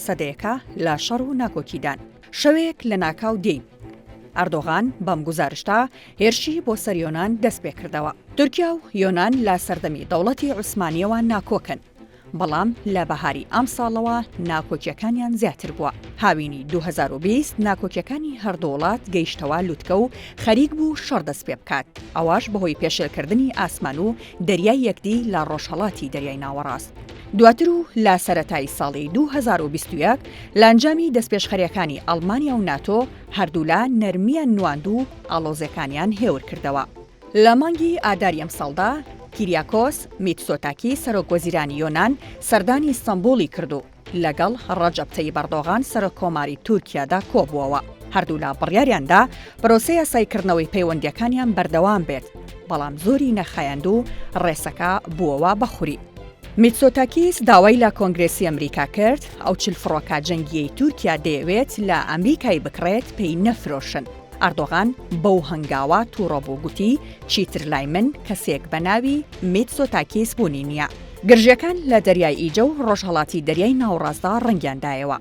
سەدەیەکە لە شەڕ و ناکۆکیدان. شەوێک لەناکاو دێین. ئەردۆغان بەم گوزارشتە هێرشی بۆ سەر یۆنان دەستپێکردەوە. تورکیا و یۆنان لە سەردەمی دەوڵەتی عوسمانییەوە ناکۆکن. بەڵام لە بەهاری ئەمساڵەوە ناکۆکیەکانیان زیاتر بووە. هاوینی 2020 ناکۆکیەکانی هەردوو وڵات گەیشتەوە لوتکە و خەریک بوو شەڕ دەستپێبکات، ئەوەش بەهۆی پێشێلکردنی ئاسمان و دەریای یەکدی لە ڕۆژهەڵاتی دەریای ناوەڕاست. دواتر و لە سەرەتای ساڵی 2021 لە ئەنجامی دەستپێشخەریەکانی ئەڵمانیا و ناتۆ هەردوولا نەرمییان نواند و ئاڵۆزیەکانیان هێورکردەوە. لە مانگی ئاداری ئەمساڵدا، کیریاکۆس میتسۆتاکیس سەرۆک وەزیرانی یۆنان سەردانی ئیستەنبوڵی کرد و لەگەڵ ڕەجەب تەیب ئەردۆغان سەرۆک کۆماری تورکیادا کۆبووەوە. هەردوولا بڕیاریان دا پرۆسەی یاساییکردنەوەی پەیوەندییەکانیان بەردەوام بێت، بەڵام زۆری نەخایاند و ڕێسەکە بووەوە بە خوری. میتسۆتاکیس داوای لە کۆنگرێسی ئەمریکا کرد ئەو 40 فڕۆکە جەنگییەی تورکیا دەیەوێت لە ئەمریکای بکڕێت پێی نەفرۆشن. ئەردۆغان بەو هەنگاوە تووڕە بوو گوتی، چیتر لای من کەسێک بە ناوی میتسۆتاکیس بوونی نییە. گرژییەکان لە دەریای ئیجە و ڕۆژهەڵاتی دەریای ناوەڕاستدا ڕەنگیان دایەوە.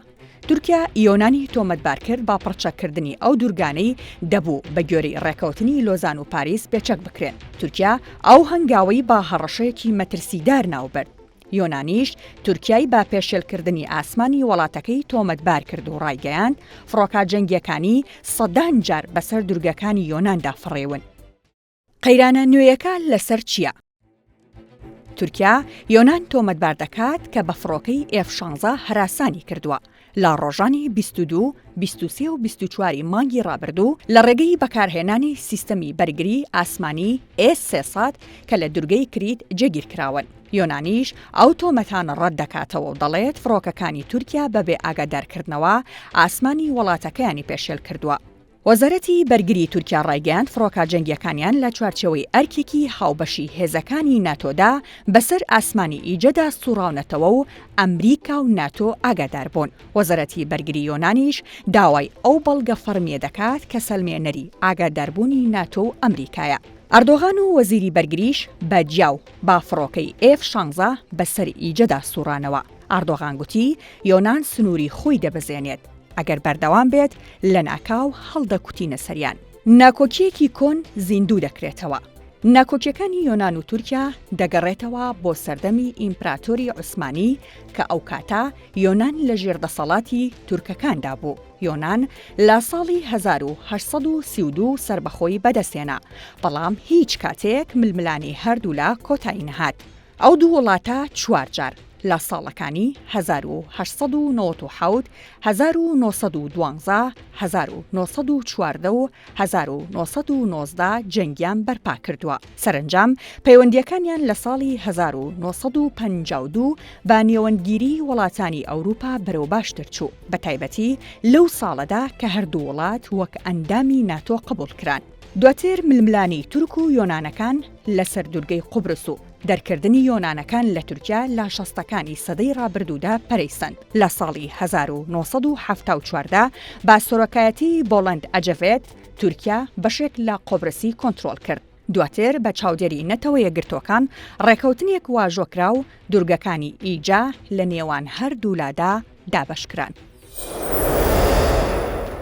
تورکیا یۆنانی تۆمەتبار کرد بە پڕچەککردنی ئەو دوورگانەی دەبوو بە گوێرەی ڕێکەوتنی لۆزان و پاریس بێچەک بکرێن. تورکیا ئەو هەنگاوەی بە هەڕەشەیەکی مەترسیدار ناوبرد. یۆنانیش تورکیای بە پێشێلکردنی ئاسمانی وڵاتەکەی تۆمەتبار کرد و ڕایگەیاند، فڕۆکە جەنگییەکانی سەدان جار بەسەر دورگەکانی یۆناندا فڕیون. قەیرانە نوێیەکە لەسەر چییە؟ تورکیا یۆنان تۆمەتبار دەکات کە بە فڕۆکەی ئێف شانزە هەراسانی کردووە لە ڕۆژانی 22، 23 و 24 ی مانگی ڕابردوو لە ڕێگەی بەکارهێنانی سیستەمی بەرگری ئاسمانی ئێس 300 کە لە دورگەی کریت جێگیرکراون. یۆنانیش ئەو تۆمەتانە ڕەت دەکاتەوە و دەڵێت فڕۆکەکانی تورکیا بەبێ ئاگادارکردنەوە ئاسمانی وڵاتەکەیانی پێشێل کردووە. وەزارەتی بەرگری تورکیا ڕایگەیاند فڕۆکە جەنگییەکانیان لە چوارچێوەی ئەرکێکی هاوبەشی هێزەکانی ناتۆدا بەسەر ئاسمانی ئیجەدا سوڕاونەتەوە و ئەمریکا و ناتۆ ئاگادار بوون. وەزارەتی بەرگری یۆنانیش داوای ئەو بەڵگە فەڕمییە دەکات کە سەلمێنەری ئاگاداربوونی ناتۆ و ئەمریکایە. ئەردۆغان و وەزیری بەرگریش بە جیا و بە فڕۆکەی ئێف شانزە بەسەر ئیجەدا سوڕانەوە. ئەردۆغان گوتی یۆنان سنووری خۆی دەبەزێنێت، ئەگەر بەردەوام بێت لەناکاو هەڵدەکوتینە سەریان. ناکۆکییەکی کۆن زیندوو دەکرێتەوە. ناکۆکییەکانی یۆنان و تورکیا دەگەڕێتەوە بۆ سەردەمی ئیمپراتۆری عوسمانی کە ئەوکاتە یۆنان لەژێر دەسەڵاتی تورکەکاندا بوو. یۆنان لە ساڵی 1832 سەربەخۆی بەدەستهێنا، بەڵام هیچ کاتێک ململانێی هەردوولا کۆتایی نەهات. ئەو دوو وڵاتە چوار جار لە ساڵەکانی 1897، 1912، 1914 و 1919 جەنگیان بەرپا کردووە. سەرەنجام پەیوەندییەکانیان لە ساڵی 1952 بە نێوەندگیریی وڵاتانی ئەوروپا بەرەو باشتر چوو، بەتایبەتی لەو ساڵەدا کە هەردوو وڵات وەک ئەندامی ناتۆ قبوڵ کران. دواتر ململانێی تورک و یۆنانەکان لەسەر دورگەی قوبرس و دەرکردنی یۆنانەکان لە تورکیا لە شەستەکانی سەدەی ڕابردوودا پەرەی سەند. لە ساڵی 1974 دا بە سەرۆکایەتیی بۆڵەند ئەجەڤێت، تورکیا بەشێک لە قوبرسی کۆنترۆڵ کرد. دواتر بە چاودێری نەتەوە یەکگرتووەکان ڕێکەوتنێک واژۆ کرا و دورگەکانی ئیجە لە نێوان هەردوولادا دابەشکران.